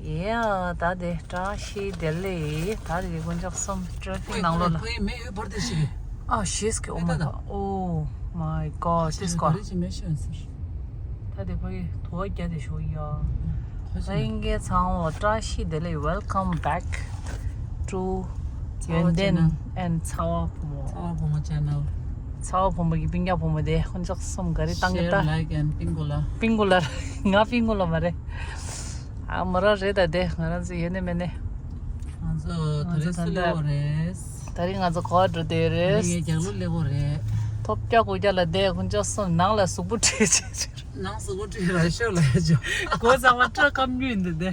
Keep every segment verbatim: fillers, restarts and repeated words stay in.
ཡ། ད་དེ་བཀྲ་ཤིས་བདེ་ལེགས། ད་དེ་དཀོན་མཆོག་གསུམ་ཊེ་ཕིག་ནང་ལོགས་ལ། ཕ་གི་མེ་ཡོད་པར་དེ་ཞིག་གི། ཨ་ཤེས་ཀི། Oh my God, oh my God, this car. ད་དེ་ཕ་གི་དུ་བ་རྒྱ་དེ་ཞོ་ཡ། ད་ཡིན་གྱི་ཚང་མ་བཀྲ་ཤིས་བདེ་ལེགས། Welcome back to ཡོན་ཏན་and ཚ་བ་བུ་མོ། ཚ་བ་བུ་མོ་ཆེ་ནལ། ཚ་བ་བུ་མོ་གི་སྤུན་ཀྱག་བུ་མོ་དེ་དཀོན་མཆོག་གསུམ་ག་རེ་བཏང་གི། ད་like and pink color. Pink color. ང་pink color མ་རེད། ཨ་མོ་རང་རེད། ད་དེ་ང་རང་ཚོ་ཡོད་ནི་མེད་ནི། ང་ཚོ་ང་ཚོ་ད་ལྟ་ད་རིང་ང་ཚོ་ག་པར་འགྲོ་བསྡད་རེད། ངའི་རྒྱབ་ལོགས་སླེབས་ཡོད་རེད། ཐོབ་རྒྱག་དགོས་རྒྱག་ལ་བསྡད། དཀོན་མཆོག་གསུམ་ནང་ལ་གཟུགས་པོ་བཀྲུས་བྱས། ནང་གཟུགས་པོ་བཀྲུས་ར་ཤོག་ལ་ཡ་ཇོ། སྒོ་ཚང་མ་སྐྲ་སྐམ་རྒྱུ་ཡིན་འདི་དེ།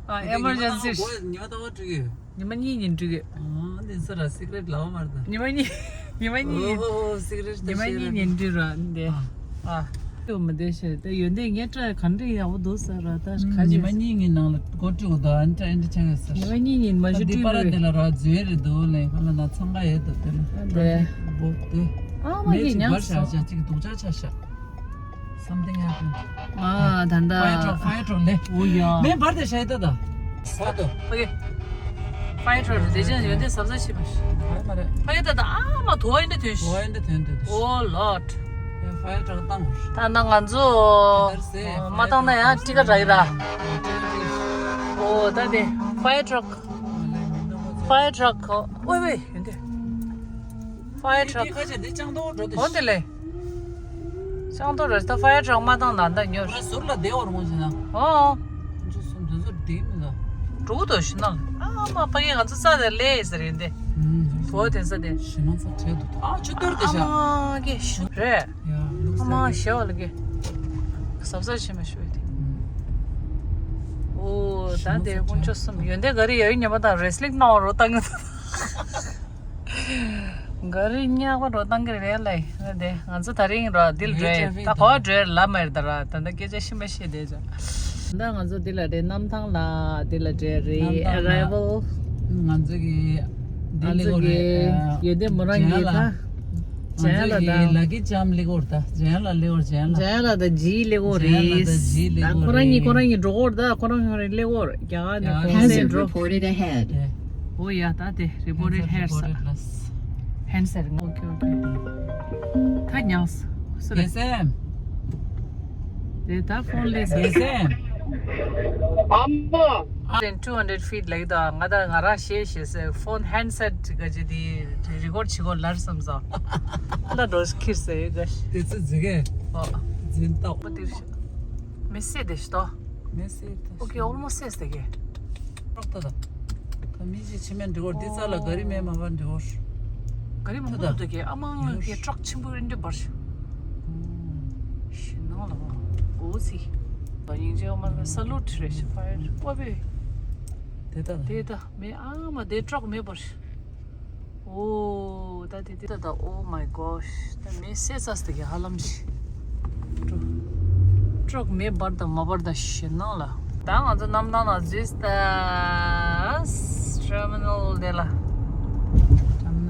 ཨ་ཨེ་མར་ཇེན་སི། ཉི་མ་ད་བ་བཀྲུས་ཡོད། ཉི་མ་གཉིས་ཉིན་བཀྲུས་ཡོད། ཨ་འདི་ཚོ་ར་སི་ཀ་རེཊ་ལབ་པ་མ་རེད་ད། ཉི་མ་གཉིས། ཉི་མ་གཉིས་ཡིན། ཨོ་སི་ཀ་རེཊ་ད་ཉི་མ་གཉིས་ཉིན་བཀྲུས་ར་འདི། ཨ། ཨ། ཡོད་མ་བསྡད་ཤེས་ད་ཡོད་འདི་ངས་སྐྲ་ག་འདྲ་ཡག་པོ་འདུག་ཟེར་ར་ད་ག་ཉི་མ་གཉིས་ཉིན་ནང་ལ་སྒོ་བཀྲུས་འདུག་ཨ་འདྲ་འདྲ་ཆགས་ཡོད་ཟེར། ཉི་མ་གཉིས་ཉིན་མ་ཞུ་བཀྲུས་མ་རེད། འདི་པ་ར་འདི་ལ་ར་འཛུལ་རེད་འདུག་ལས་ཁ་ལ་ན་འཚང་ཁ་ཡོད་འདུག་དེ་ལ་ད་འདི། སྒོ་དེ། ཨ་མ་མེ་གི་ཅིག་ཉང་བར་བཞག་བཞག་ཅིག་སྡུག་ཅག་ཆགས་ཤག Something happened. ཨ་ད་ད། ཕའི་ཡར་ཊྲག་ཕའི་ཡར་ཊྲག་ལེ། ཨོ་ཡ། མེ་འབར་ཏེ་ཤ་ཡི་ད་ད། ས་ཏོ། ཕ་གི། ཕའི་ཡར་ཊྲག་དེ་ཅན་ཡོད་དེ་ཟབ་ཟབ་ཤེས་མ་ཤེས། ཧ་མ་རེད། ཕ་གི་ད་ད་ཨ་མ་དུ་བ་ཡིན་དེ་དོན་ཤི། དུ་བ་ཡིན་དེ་དོན་དེ་དོན་ཤི། ཨོ་ལོཌ། ཡ་ཕའི་ཡར་ཊྲག་བཏང་དགོས་ཤི། ད་ན་ང་ཚོ། དེར་སེ་མ་བཏང་ན་ཡང་ཊི་ཀ་རག་གི་ར། ཨོ་ད་དེ་ཕའི་ཡར་ཊྲག་ཕའི་ཡར་ཊྲག་ཨོ་ཝེ་ཡིན་དེ། ཕའི་ཡར་ཊྲག་ཁ་ཆེ་འདི་ལྕང་རྡོ་འགྲོ་དེ། འོ་འདི་ལས། ལྕང་རྡོ་རེད་ད་ཕའི་ཡར་ཊྲག་མ་བཏང་ན་ད་ཉོ། ང་ཟུར་ལ་བསྡད་འོར་མོ་ཞིག་ན། ཨོ། འདི་ཚོ་འདི་ཚོ་བསྡད་མི་ལ། འགྲོ་དོ་ཞིག་ན། ཨ་མ་ཕ་གི་ང་ཚོ་རྩ་དེ་ལས་ཟེར་ཡིན་ཏེ། བོ་དེ་ས་དེ། ཞི་མ་ཚ་བྲལ་འདུག་ཨ་ཆུ་གཏོར་དེ་ཤ། ཨ་མ་གི་ཞུ་རེད། ཡ་ལུགས་ཨ་མ་ཞེ་བ་ལ་གི། གཟབ་གཟབ་བྱེད་མ་ཞུ་ཡི་དེ། ཨོ་ད་དེ་དཀོན་མཆོག་གསུམ་ཡོན་ཏན་ག་རེ་ཡ་ཡོད་ཉན་པ་དང་རེ་སི་ལིང་གནང་བ་རོ་བཏང་གི་འདུག་ག་རེ་ཉག་པ་རོ་བཏང་གི་རེད་ལེ། དེ་ང་ཚོ་ད་རིང་རོ་འདི་ལ་རེད་ད་ག་བ་འགྲོ་ལ་མ་རེད་ད་ར་ད་ད་སྐད་ཆ་ཤི་མ་ཤི་དེ་ཅོ། ད་ང་ཚོ་འདི་ལ་རེད་གནམ་ཐང་ལ་འདི་ལ་རེད་རེད་ཨ་རའི་ཝལ། ང་ཚོ་གི་འདི་ང་ལེ་ཚོ་གོ་གི་རེད། ཡོད་དེ་མོ་རང་གི་ད་ང་ཚོ་ཇན་ལ་ད་གི་ལ་ཀི་ཅམ་ལེ་གོ་རེད་ད་ཇན་ལ་ལེ་གོ་རེད་ཇན་ལ་ཇན་ལ་ད་ཇི་ལེ་གོ་རེད་ད་ཁོ་རང་གཉིས་ཁོ་རང་གཉིས་འགྲོ་གོ་རེད་ད་ཁོ་རང་ཁོ་རང་ལེ་གོ་རེད། རྒྱ་གར་ནས་གོང་སེང་འགྲོ། Hazard reported ahead. ཨོ་ཡ་ད་དེ་རི་པོ་ཊེཌ་ཧེ་ཌི་ས། ཧེན་ཌི་སེཊ། ཨོ་ཁེ་ཨོ་ཁེ། ད་ཉགས་སོ་རེད། དགེ་སེམས། དེ་ད་ཕོན་ལས་ས། དགེ་སེམས། ཨ་མ། Then two hundred feet ལགས་ད་ང་ད་ང་རང་ཤེས་ཤེས་སེ་ཕོན་ཧེན་ཌི་སེཊ་ག་ཅི་དེ་རི་ཀོཌ་བྱེད་གོ་ལར་བསམ་ས། ལ་འགྲོ་ཁིར་སེ་ཡོད་ག་ཤི། དེ་ཚོ་ཟི་གེ། ཨོ། འཛིན་ཏོག་མ་དེར་ཤི། མི་སེ་དེ་ཤི་ཏོ། མེ་སེ་ཏེ་ཨོ་ཁེ། ཨོལ་མོ་སེ་ཏེ་གེ། ཏོག་ཏ་ད། ད་མི་ཅི་ཆི་མེན་འདྲི་གོ་འདི་ཙ་ལ་ག་རི་མེ་མ་བར་འདྲི་གོ་ག་རི་མ་ཏ་ཏ་ཏུ་གེ་ཨ་མ་ཡོ་གེ་ཊྲག་ཆེན་པོ་རིན་འདྲི་བར་ཤི། ཤི་ནང་ལ་བ། ཨོ་སི། ད་ཡིན་ཅེ་ཨོ་མ་ལ་ས་ལུ་ཊི་རེ་ཤི་ཕ་ཡར་ཨོ་བེ། དེ་ད་ད། དེ་ད་མེ་ཨ་མ་དེ་ཊྲག་མེ་བར་ཤི། ཨོ། ད་དེ་དེ་ད་ད། Oh my gosh. ད་མེ་སེ་ས་སྟེ་གི་ཧ་ལམ་ཤི། ཊྲག་མེ་འབར་དང་མ་འབར་དང་ཤེ་ནང་ལ། ད་ང་ཚོ་གནམ་ཐང་ནང་འཛུལ་ད། ཊར་མི་ནལ་དེ་ལ།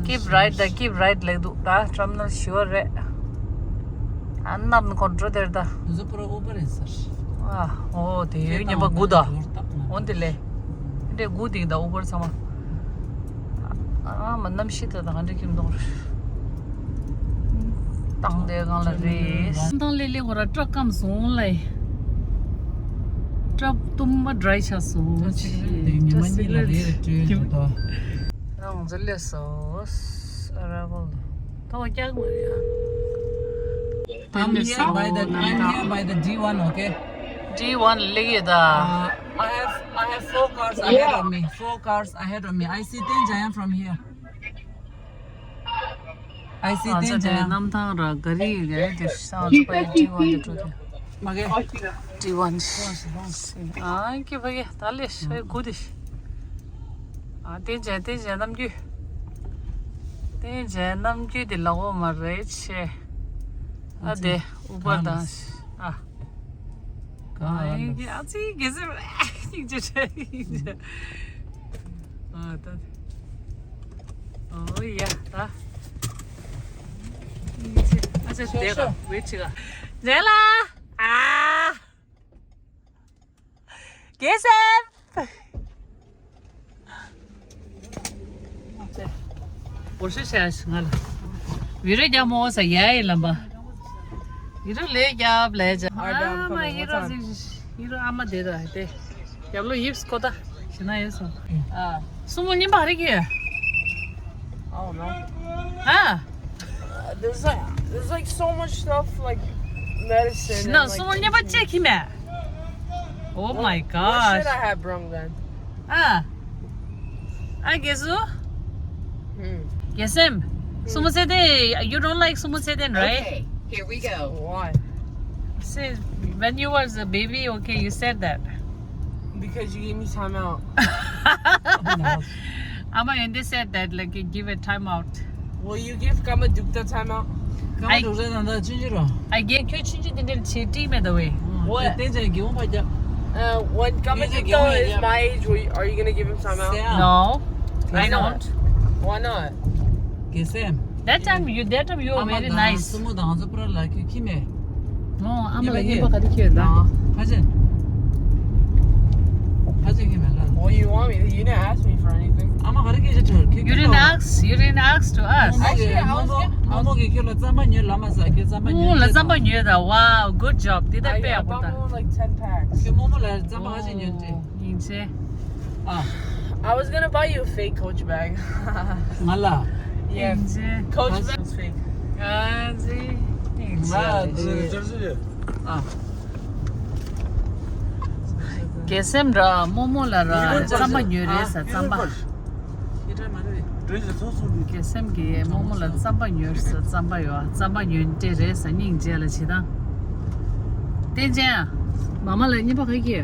Keep right ད་keep right ལེགས་འདུག་ད་ཊར་མི་ནལ་ཞི་བ་རེད། ཨ་ནམ་ནི་ཁོ་འགྲོ་དེར་ད། ང་ཚོ་པུ་ར་ཨུ་བར་ཡིན་ས་རེད། ཨ་ཨོ་དེ་ཡོད་ཉན་པ་དགུ་ད། འོན་ཏེ་ལེ། འདྲེ་དགུ་དེ་ད་ཨུ་བར་ཚང་མ། ཨ་མ་གནམ་གཤིས་ད་ད་ག་འདྲ་ཁྱིམ་དོང་རེད། བཏང་དེ་གང་ལ་རེད། བཏང་ལེ་ལེ་ཁོ་ར་ཊྲག་སྐམ་སོང་ལེ། ཊྲག་གཏུམ་མ་ཌྲའི་ཆགས་སོང་། ཉི་མ་གཉིས་ལ་རེ་རེ་སྤྲོད་ཡོད་དོ། རང་ཚོ་སླེབས་སོ། ཨ་ར་བོ། ད་བ་རྒྱག་མ་རེད་ཨ། I'm here by the, I'm here by the D one, okay? D one ལེགས་ཡོད་ད། Uh, I have, I have four cars ahead of me. Four cars ahead of me. I see Ten Jayam from here. I see Ten Jayam. གནམ་ཐང་ར་ག་རི་ག་རི་དེ་ཤང་ཚོ་པའི་D one དེ་འགྲོ་དེ། མ་གི། D one. ཨ་ཀི་བ་གི་ད་ལེ་ཤ་གུ་དེ། ཨ་Ten Jayam, Ten Jayam རྣམ་རྒྱུད། Ten Jayam རྣམ་རྒྱུད་དེ་ལ་འོ་མ་རེད་ཆེ། ཨ་དེ་ཨུ་བར་དང་ཨ། ག་ཨ་ཡིན་གི་ཨ་ཙི་གེ་ཟེར་ཨ་ཡིན་ཅེ་ཅེ་ཡིན་ཅེ། ཨ་ད་ཨོ་ཡ་ད་ཡིན་ཅེ་ཨ་ཅེ་དེ་ག་ཝེ་ཅི་ག་ཇེ་ལ་ཨ་གེ་སེམས། འོ་ཤེ་ཤེ་ང་ལ་བི་རི་རྒྱ་མོ་ས་ཡ་ཡི་ལམ་པ། ཡི་རུ་ལས་རྒྱབ་ལས་རྒྱབ། ཨ་མ་ཡི་རུ་ཟིག་ཡི་རུ་ཨ་མ་དེ་ར་དེ་རྒྱབ་ལོ་ཡིབས་ཀོ་ད་ཤི་ན་ཡོད་སོང་། ཨ་སུ་མོ་ཉིན་པ་རིག་གི། Oh no. ཨ། There's like, there's like so much stuff like medicine. ཤི་ན་སུ་མོ་ཉིན་པ་ཅེ་ཁི་མེ། Oh my gosh. What should I have brung then? ཨ། ཨ་གེ་སུ། ཧུམ། གེ་སེམ། སུ་མོ་ཚེ་དེ། You don't like སུ་མོ་ཚེ་དེ་right? Okay, here we go. Why? Say, when you was a baby, okay, you said that. Because you gave me time out. ཨ་མ་ཡོན་དེ་said that, like, you give a time out. Will you give Kamadukta time out? I, ཀ་མ་དུག་ས་ནང་ད་ཆུང་ཆུང་རོ། I gave ཁྱོད་ཆུང་ཆུང་དེ་འདྲ་བྱེད་ཀྱི་མེད་ད་ཝེ། What? དེ་ཚོ་གི་འོང་བ་རྒྱབ། Uh, when Kamadukta is my age, will you, are you gonna give him time out? No, I don't. Why not? གེ་སེམ། That time you, that time you were very nice. སུ་མོ་དང་ཚོ་པུ་ར་ལ་ཁྱོད་ཁྱི་མེད། ཨོ་ཨ་མ་ལ་ཉིན་པ་ག་རེ་ཁྱེར་ད། ཁ་ཆེ། ཁ་ཆེ་ཁྱི་མེད་ལ། What you want me to? You didn't ask me for anything. ཨ་མ་ག་རེ་ཁྱེར་ཆེ་ཁྱོད་ཁྱོད། You didn't ask. You didn't ask to us. མོ་མོ་གི་མོ་མོ་མོ་མོ་གི་ཁྱོད་ལ་རྩམ་པ་ཉོས་ལ་མ་ཟ་ཁྱོད་རྩམ་པ་ཉོས། ཨོ་ལ་རྩམ་པ་ཉོས་ད། Wow, good job. དེ་ད་དཔེ་ཡག་པོ་ད། I bought more like ten packs. ཁྱོད་མོ་མོ་ལ་རྩམ་པ་ཁ་ཆེ་ཉོས་ཏེ། ཡིན་ཆེ། ཨ། I was gonna buy you a fake Coach bag. ང་ལ། Yeah. ཡིན་ཆེ། Coach bag is fake. ཨ་ཟི། ཡིན་ང་ཆེ། འདི་ཅར་ཅར་ཡོད། ཨ། གེ་སེམ་ར་མོ་མོ་ལ་ར་རྩམ་པ་ཉོས་རེད་ས་རྩམ་པ། གེ་སེམ་གི་མོ་མོ་ལ་རྩམ་པ་ཉོས་ས་རྩམ་པ་ཡོད། རྩམ་པ་ཉོས་ཏེ་རེད་ས་སྙིང་རྗེ་ལ་བྱེད་དང་། བསྟན་ཅན། མ་མ་ལ་གཉིས་པ་ག་གི།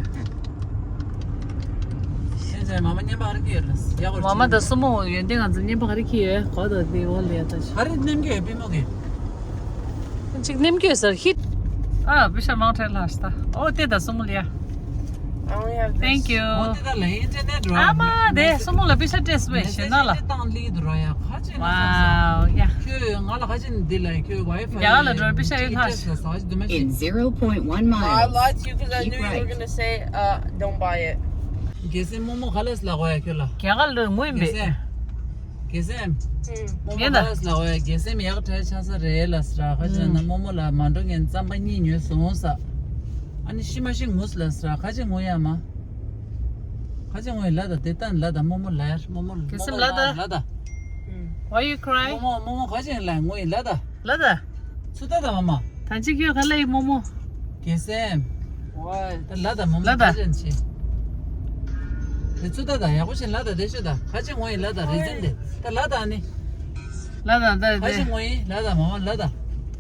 ཨེ་ཙེ་མ་མ་བརྙན་པར་གྱི་ཡོད་ལ་ཡག་པོ་མ་མ་དང་སྲུ་མོ་ཡོན་ཏན་ང་ཚོ་བརྙན་པར་གྱི་ཡོད་གོ་དང་དེ་འོ་ལེ་ད་ཆ། ག་རེ་ནེམ་གྱི་ཡོད་པི་མོ་གི། གཅིག་ནེམ་གྱི་ཡོད་ཟེར་ཧི། ཨ་པི་ཤ་མང་ཁྲལ་ལ་ཤ་ད་ཨོ་དེ་ད་སྲུ་མོ་ལ་ཡ། I only have this. Thank you. འོ་དེ་ད་ལ་ཨིན་ཊར་ནེཊ་རོ། ཨ་མ་དེ་སྲུ་མོ་ལ་པི་ཤ་སྤྲད་སུ་བས་ཤེ་ན་ལ། བཏང་ལི་འདུག་རོ་ཡ་ཁ་ཅིག་ན་ཚ་ས། ཡ། ཁྱོད་ང་ལ་ཁ་ཅིག་འདི་ལ་ཁྱོད་ཝའི་ཕའི་རྒྱ་གར་ལ་འགྲོ་པི་ཤ་ཡོད་ཁ་ཤ། In zero point one miles. I lied to you because I knew you were gonna say, uh, don't buy it. གེ་སེམས་རྨོ་མོ་ག་ལས་ལ་གོ་ཡ་ཁྱོད་ལ། རྒྱ་གར་ལ་ངུ་ཡིན་པས། གེ་སེམས། གེ་སེམས། རྨོ་མོ་ག་ལས་ལ་གོ་ཡ་གེ་སེམས་ཡག་གྲལ་ཆ་ས་རེད་ལ་སྲ་ཁ་ཅིག་ན་རྨོ་མོ་ལ་མ་འགྲོ་ངན་རྩམ་པ་གཉིས་ཉོས་སོང་ས། ཨ་ནི་ཤི་མ་ཤི་ངུས་ལ་སྲ་ཁ་ཅིག་ངུ་ཡ་མ། ཁ་ཅིག་ངུ་ཡ་ལ་ད་དེ་ལྟ་ལ་ད་རྨོ་མོ་ལ་ཡ་རྨོ་མོ་ལ་གེ་སེམས་ལ་ད། ལ་ད། Why you cry? རྨོ་མོ་རྨོ་མོ་ག་ཅིག་ལ་ངུ་ཡི་ལ་ད། ལ་ད། ཚུ་ད་ད་མ་མ། ད་ཅི་ཁྱོད་ག་ལ་ཡི་རྨོ་མོ། གེ་སེམས། What? ད་ལ་ད་རྨོ་མོ་ལ་ད། ག་ཅིག་ཆེ། དེ་ཚུ་ད་ད་ཡག་པོ་ཞིག་ལ་ད་དེ་ཤོད་ད་ག་ཅིག་ངུ་ཡི་ལ་ད་རེ་ཛིན་དེ་ད་ལ་ད་ནི། ལ་ད་ད་ག་ཅིག་དེ། ངུ་ཡི་ལ་ད་མ་མ་ལ་ད།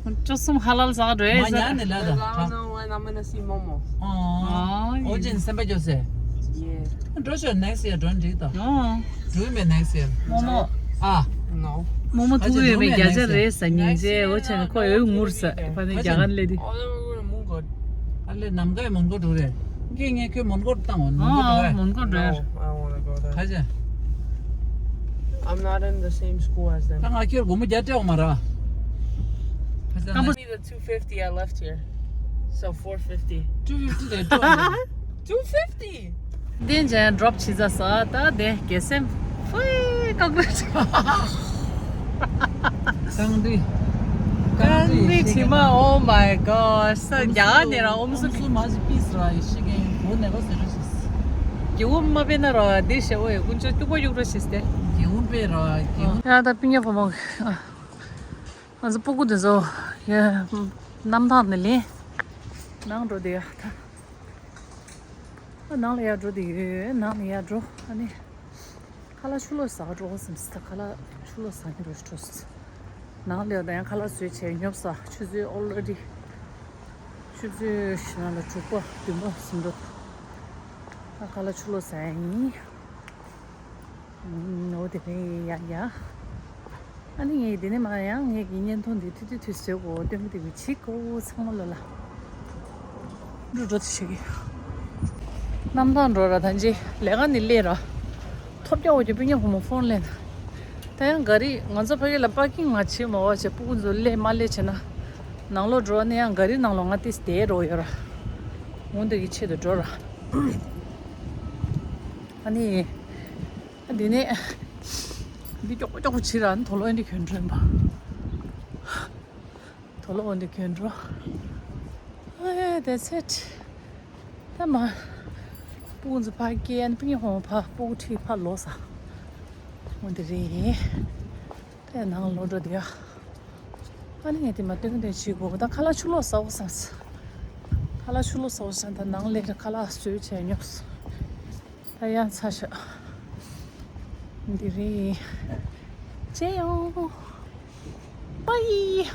བཅུ་གསུམ་ཧ་ལ་ལ་ཟ་འགྲོ་ཡི་མ་ཟ། ཉལ་ནི་ལ་ད། I don't know when I'm gonna see Momo. ཨོ། ཨོ་ཇིན་སེམས་པ་སྐྱོ་སེ། Yeah. འགྲོ་ཤོག next year འགྲོ་འགྲིག་ད། ཨོ། འགྲོ་མེད་next year. Momo. ཨ། No. རྨོ་མོ་ཐུག་ཡོད་མེད་བརྒྱ་ཆ་རེད་ས་སྙིང་རྗེ་འོ་ཆ་ནི་ཁོ་ཡོད་ངུར་ས་ཕ་ནི་རྒྱ་གར་སླེབས་དུས། All of them go to Mongkot. ཨ་ལེ་ནམ་མཁའི་མོན་གྷོ་འགྲོ་རེད། ངས་ངས་ཁྱོད་མོན་གྷོ་བཏང་བ་མོན་གྷོ་འགྲོ་ཨ། མོན་གྷོ་འགྲོ་ཡ། No, I don't wanna go there. ཁ་ཆེ། I'm not in the same school as them. ད་ང་ཁྱོད་སྒོར་མོ་བརྒྱ་སྤྲད་འོང་མ་ར། ཁ་ཆེ། སྐམ་པོ། Only the two fifty I left here. So four fifty. Two fifty རེད་འགྲོ། Two fifty. དེ་ཇན་ཌོབ་བྱེད་ས་ས་ད་དེ་གེ་སེམས། ཧུའི་ཀག་རེད། ཀང་ཏི། ཀང་ཏི་ཕྱི་མ། Oh my god. ས་རྒྱ་ནས་ར་ཨོམ་སུ། ཨོམ་སུ་མ་ཞིག་པིས་ར་ཡི་ཤི་གེ་འོ་ནས་རོ་ཟེར་རོ་ཞིག་གེ་འོམ་མ་པེ་ན་ར་དེ་ཤེ་འོ་ཡི་ཀུན་ཅོ་ཏུ་པོ་ཡུག་རོ་ཞིག་སྟེ། གེ་འོམ་པེ་ར་གེ་འོམ། ཡ་ད་པི་ཉ་ཕོ་མོ། ང་ཚོ་སྤུ་གུ་དེ་ཚོ་ཡ་གནམ་ཐང་ནས་ལེན། ནང་འགྲོ་དེ་ཡ་ད། ཨ་ནང་ལ་ཡར་འགྲོ་དེ་ཡོད་ནང་ལ་ཡར་འགྲོ་ཨ་ནི། ཁ་ལག་ཆུ་ལོག་ཟ་འགྲོ་བསམ་སི་ད་ཁ་ལག་ཆུ་ལོག་ཟ་མཁན་འགྲོ་ཞིག་འགྲོ་སི། ནང་ལ་ཡོད་ད་ཡང་ཁ་ལག་བཟོས་བྱས་ཉོབ་ས་ཆུ་ཚོད་already། ཆུ་ཚོད་ཕྱི་ནང་ལ་དྲུག་པ་བདུན་པ་ཟིན་འགྲོ། ཨ་ཁ་ལག་ཆུ་ལོག་ཟ་ཡ་ཡིན། འོ་དེ་རེད་ཡ་ཡ། ཨ་ནི་ངས་དེ་ནས་མ་ཡང་ངས་ཀྱི་བརྙན་ཐུང་འདི་ཐུ་ཐུ་ཐུ་བཟོས་གོ་སྟོན་གི་དེ་བི་བྱིས་གོ་ཚང་མ་ལོ་ལ། འགྲོ་འགྲོ་དེ་བྱེད་གི། གནམ་ཐང་འགྲོ་ར་ཐང་ཅི་ལས་ཀ་ནི་ལས་ར། ཐོབ་རྒྱ་འོ་ཀྱི་སྤུན་ཉག་བུ་མོ་ཕོན་ལེན། ད་ཡང་ག་རི་ང་ཚོ་ཕ་གི་ལ་པར་ཀིང་ང་བྱེད་མ་བ་བྱེད་སྤུ་གུ་ཚོ་ལས་མ་ལས་བྱེད་ན། ནང་ལོགས་འགྲོ་ནས་ཡང་ག་རི་ནང་ལོགས་ང་ཏིས་བསྡད་རོགས་ཡོད་ར། འོང་དེ་གི་ཆེད་དུ་འགྲོ་ར། ཨ་ནི། ཨ་འདི་ནས། འདི་ཀྱོག་ཀྱོག་བྱེད་ར་ནི་དོ་ལོ་འདི་གྱོན་འགྲོ་ཡིན་པ། དོ་ལོ་འདི་གྱོན་འགྲོ། ཨ་that's it། ད་མ། སྤུ་གུ་ཚོ་ཕ་སྐྱེལ་ཨ་ནི་པིང་ཧོང་ཕ་སྤུ་གུ་ཁྲིད་ཕ་ལོ་ས། འོ་འདི་རེད། དེ་ནང་ལོག་འགྲོ་དེ་ཡ། ཨ་ནི་ངས་དེ་མ་སྟོན་སྟོན་བྱེད་དགོས་ད་ཁ་ལག་ཆུ་ལོག་ཟ་འོ་བསམ། ཁ་ལག་ཆུ་ལོག་ཟ་འོ་བསམ་ད་ནང་ལས་ཁ་ལག་བཟོས་བྱས་ཉོབས། ད་ཡང་ཚ་ཤག་འདི་རེད། ཅེ་ཡོང་། Bye.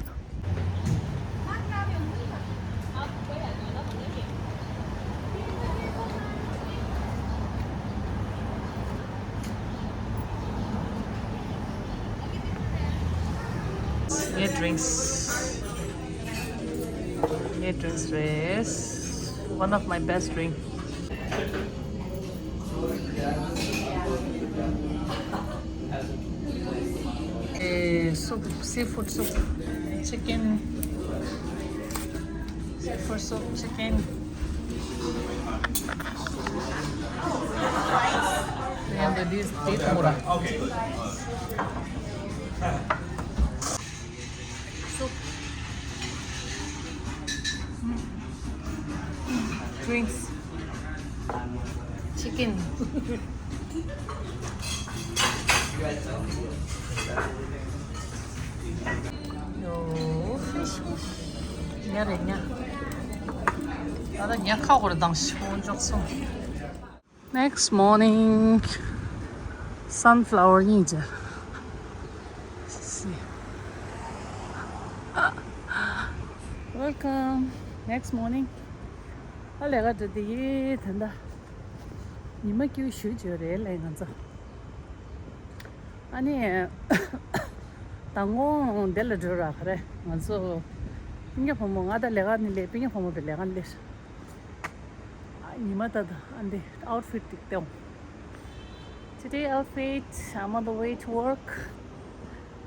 Get drinks. Get drinks, race. One of my best drink. Eh, soup, seafood soup, chicken, seafood soup, chicken. And this, this mura. Soup. Drinks. Chicken. Yo, fish, fish. ཉ་རེད་ཉ། ད་ལྟ་ཉ་ཁ་བོར་དང་ཤོ་འཇོག་སོང་། Next morning, sunflower ཡིན་ཅེ། Welcome. Next morning. ཨ་ལས་ཀ་འགྲོ་དེ་ཡིན་ད་ལྟ། ཉི་མ་སྐྱིད་ཞུ་བྱོས་རེད་ལས་ང་ཚོ། ཨ་ནི། མདང་དགོང་འདི་ལ་འགྲོ་ར་ག་རེ་ང་ཚོ། པིང་ཉ་བུ་མོ་ང་ད་ལས་ཀ་ནི་ལས་པིང་ཉ་བུ་མོ་བའི་ལས་ཀ་ནི་ལས། ཉི་མ་ད་ད་ཨ་འདི་outfit ཏིག་ཏེའོ། Today outfit, I'm on the way to work.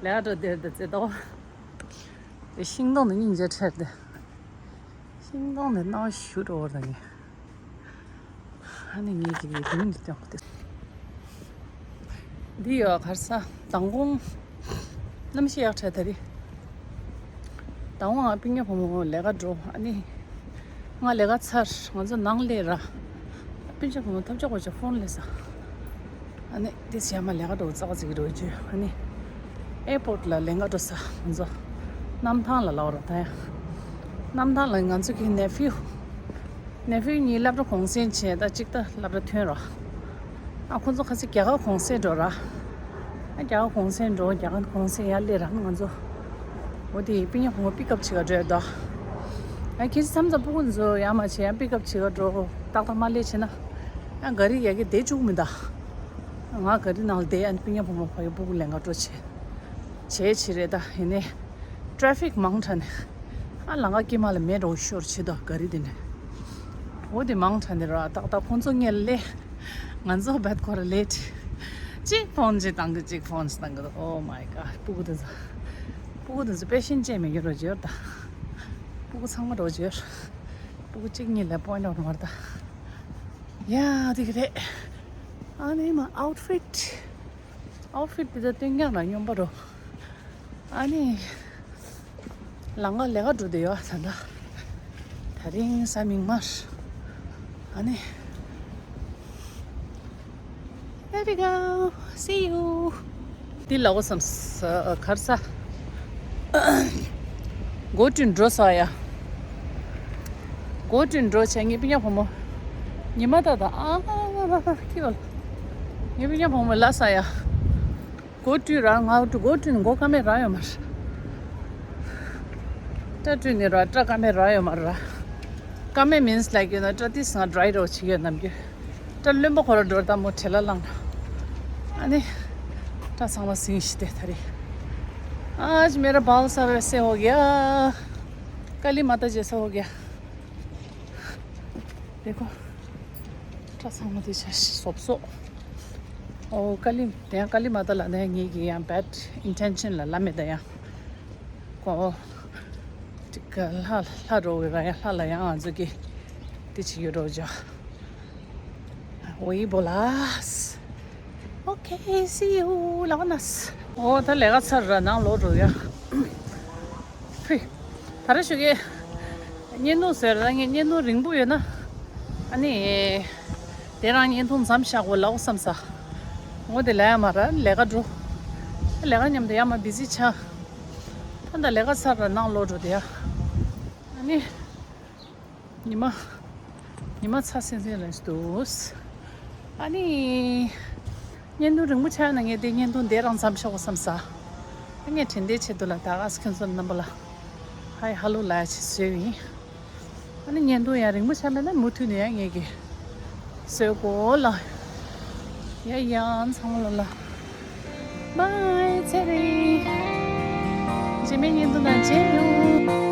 ལས་ཀ་འགྲོ་དེར་ད་ཙེ་ཏོ། དེ་ཤིང་སྡོང་ནི་སྙིང་རྗེ་ཁྲེར་དེ། ཤིང་སྡོང་ནི་རྣ་བ་ཞུ་འགྲོ་བར་ད་ངས། ཨ་ནི་ངས་ཀྱི་ཡིག་རྒྱུན་འདི་སྟོན་དེ། འདི་ཡོད་གར་ས་མདང་དགོང་། གནམ་གཤིས་ཡག་ཁྲ་ད་རི། མདང་དགོང་ང་པིང་ཉ་བུ་མོ་ལས་ཀ་འགྲོ་ཨ་ནི། ང་ལས་ཀ་ཚར་ང་ཚོ་ནང་སླེབས་ར། པིང་ཉ་བུ་མོ་ཐབས་ཆག་པ་ཆ་ཕོན་སླེབས་ས། ཨ་ནི་དེ་བྱས་མ་ལས་ཀ་འགྲོ་ཙག་ཙིག་འགྲོ་རྒྱུ་ཨ་ནི། ཨེར་པོར་ལ་ལས་ཀ་འགྲོ་ས་ང་ཚོ། གནམ་ཐང་ལ་ལོག་ར་ད་ཡ། གནམ་ཐང་ལ་ང་ཚོ་གི་ནེ་ཕིའུ། ནེ་ཕིའུ་གཉིས་སློབ་གྲྭ་གུང་སེང་བྱས་ད་གཅིག་ད་སློབ་གྲྭ་ཐོན་རོགས། ཨ་ཁོང་ཚོ་ཁ་སང་རྒྱ་གར་གུང་སེང་འགྲོ་ར། ཨ་རྒྱ་གར་གུང་སེང་འགྲོ་རྒྱ་གར་གུང་སེང་ཡར་སླེབས་ར་ང་ཚོ། འོ་དེ་པིང་ཉ་བུ་མོ་པིག་ཨབ་བྱེད་ག་འགྲོ་ཡ་ད། ཨ་ཁྱེད་ཚོ་མཚམས་མཚམས་སྤུ་གུ་ཚོ་ཡར་མར་བྱེད་ཡ་པིག་ཨབ་བྱེད་ག་འགྲོ་ཏག་ཏག་མ་སླེབས་བྱེད་ན། ཨ་ག་རི་ཡ་གི་བསྡད་བཅུག་མི་ད། ང་ག་རི་ནང་ལ་བསྡད་ཨ་ནི་པིང་ཉ་བུ་མོ་ཕ་གི་སྤུ་གུ་ལེན་ག་འགྲོ་བྱེད། བྱས་ཕྱིར་རེད་ད་ཡིན་ནའི། ཊེ་ཕིག་མང་དྲགས་ནས། ཨ་ལམ་ཁ་དཀྱིལ་མ་ལ་མེ་འགྲོ་ཤོར་ཆེ་དོ་ག་རི་དེ་ནས། འོ་དེ་མང་དྲགས་ནས་ར་ཏག་ཏག་ཁོང་ཚོ་ངས་ལས། ང་ཚོ་བད་ཁོ་ར་ལེ་ཊི། གཅིག་ཕོན་གཅིག་བཏང་གི་གཅིག་ཕོན་གཅིག་བཏང་གི་འདུག Oh my god སྤུ་གུ་དེ་ཚོ། སྤུ་གུ་དེ་ཚོ་པེ་ཤེན་ཊི་ཅན་མེད་ཀྱི་རོ་འབྱོར་ད། སྤུ་གུ་ཚང་མ་རོ་འབྱོར། སྤུ་གུ་གཅིག་གཉིས་ལ་པོན་ཊི་ཨའུཊ་མ་རེད་ད། ཡ་དེ་གི་རེད། ཨ་ནི་མ་ཨའུཊ་ཕིཊ། ཨའུཊ་ཕིཊ་དེ་ཚོ་སྟོན་རྐྱང་རང་སྙོམས་པ་རོ། ཨ་ནི། ལམ་ཁ་ལས་ཀ་འགྲོ་བསྡད་ཡོད་ད་ལྟ། ད་རིང་གཟའ་མིག་དམར། ཨ་ནི། There we go. See you. འདི་ལ་འོ་བསམ་ས་གར་ས། སྒོ་བསྐྲུན་འགྲོ་ས་ཡ། སྒོ་བསྐྲུན་འགྲོ་བྱས་ངའི་པིང་ཉ་བུ་མོ། ཉི་མ་ད་ད་ཨ་ཨ་ཨ་ཨ་ཁྱི་བ། ངའི་པིང་ཉ་བུ་མོ་ལ་ས་ཡ། སྒོ་བསྐྲུན་ར་ང་སྒོ་བསྐྲུན་སྒོ་ཀ་མེད་ར་ཡོད་མ་རེད། སྐྲ་བསྐྲུན་ནི་ར་སྐྲ་ཀ་མེད་ར་ཡོད་མ་རེད། ཀ་མེད་མིན་སི་ལའིཀ་ཡོད་ན་སྐྲ་ཏིས་ང་ཌ་རའི་རོ་བྱེད་ཡོད་ནམ་རྒྱུན། སྐྲ་རློན་པ་ཁོ་ར་འགྲོ་ད་མོ་བྲེལ་ལ་ལངས་ར། ཨ་ནི། སྐྲ་ཚང་མ་ཟིང་ཤི་སྟེ་ད་རེས། आज मेरा बाल सारा ऐसे हो गया। काली माता जैसा हो गया। देखो। སྐྲ་ཚང་མ་དེ་ཆ་སོབ་སོབ། ཨོ་ཀ་ལི་དེ་ཡང་ཀ་ལི་མ་ཏ་ལ་ནས་ངེད་ཀྱི་ཡང་བེཌ་ཨིན་ཊེན་ཤན་ལ་ལ་མེད་ད་ཡང་། ཀོ། ཅིག་ལྷ་ལྷ་རོ་བའི་ར་ཡང་ལྷ་ལ་ཡང་ང་ཚོ་གི་དེ་ཅིག་ཡོད་རོ་ཇ། We bolas. Okay, see you. ལགས་ན། ཨོ་ད་ལས་ཀ་ཚར་ར་ནང་ལོག་འགྲོ་ཡ། ཕུ། ད་རེ་ཞུ་གེ། བརྙན་ཐུང་ཟེར་ར་ངས་བརྙན་ཐུང་རིང་པོ་ཡོད་ན། ཨ་ནི། དེ་རང་བརྙན་ཐུང་མཚམས་བཞག་གོ་ལའོ་བསམ་ས། ངོ་དེ་ལ་ཡ་མ་ར་ལས་ཀ་འགྲོ། ལས་ཀ་མཉམ་དུ་ཡ་མ་བི་ཟི་ཆགས། ད་ད་ལས་ཀ་ཚར་ར་ནང་ལོག་འགྲོ་དེ་ཡ། ཨ་ནི། ཉི་མ། ཉི་མ་ཚ་སིང་སིང་རེད་འདུག་ཨ་ནི། བརྙན་ཐུང་རིང་པོ་ཆགས་ན་ངས་དེ་བརྙན་ཐུང་དེ་རང་མཚམས་བཞག་གོ་བསམ་ས། ཨ་ངས་དྲན་རྟེན་ཆེད་དུ་ལ་ད་ག་སེ་ཁྱོད་ཚོ་རྣམ་པ་ལ། ཧའི་ཧ་ལོ་ལ་ཡ་ཆེད་བཟོས་ཡིན། ཨ་ནི་བརྙན་ཐུང་ཡང་རིང་པོ་ཆགས་མེད་ན་མུ་མཐུད་ནས་ཡང་ངས་ཀྱི་བཟོས་གོ་ལ། ཡ་ཡང་ཚང་མ་ལ་ལ། བའི་ཚེ་རིང་། རྗེས་མའི་བརྙན་ཐུང་ནང་མཇལ་ཡོང་།